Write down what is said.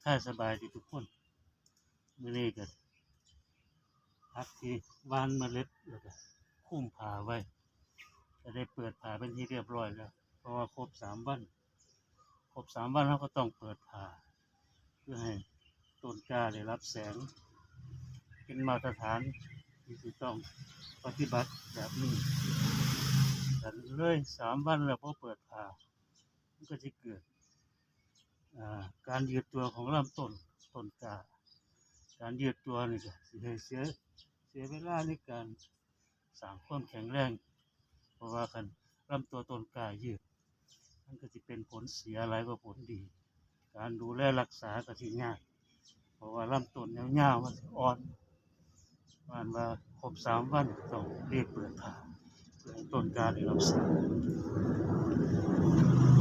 ທາຍສະບາຍດີທຸກຄົນ. ມື້ນີ້ກໍພັກທີ່ຫວ່ານເມລັດ ແລ້ວກໍຄຸມຜ້າໄວ້ ກໍໄດ້ເປີດຜ້າເປັນທີ່ຮຽບຮ້ອຍແລ້ວ ເພາະວ່າຄົບສາມວັນ ຄົບສາມວັນເຮົາກໍຕ້ອງເປີດຜ້າ ເພື່ອໃຫ້ຕົ້ນກ້າໄດ້ຮັບແສງ ເປັນມາດຕະຖານທີ່ຈະຕ້ອງປະຕິບັດແບບນີ້. ຄັນເລີຍສາມວັນແລ້ວບໍ່ເປີດຜ້າ ມັນກໍຊິເກີດ ອ່າ ການຍືດຕົວຂອງລຳຕົ້ນ ຕົ້ນກ້າ. ການຍືດຕົວນີ້ກໍຊິໃຫ້ເສຍ ເສຍເວລາໃນການສ້າງຄວາມແຂງແຮງ ເພາະວ່າຄັນລຳຕົວຕົ້ນກ້າຍືດ ມັນກໍຊິເປັນຜົນເສຍຫຼາຍກວ່າຜົນດີ. ການດູແລຮັກສາກໍຊິຍາກ ເພາະວ່າລຳຕົ້ນຍາວໆ ມັນຊິອ່ອນ. ປະມານວ່າຄົບສາມວັນ ຕ້ອງເລີຍເປີດຜ້າ ເພື່ອໃຫ້ຕົ້ນກ້າໄດ້ຮັບແສງ.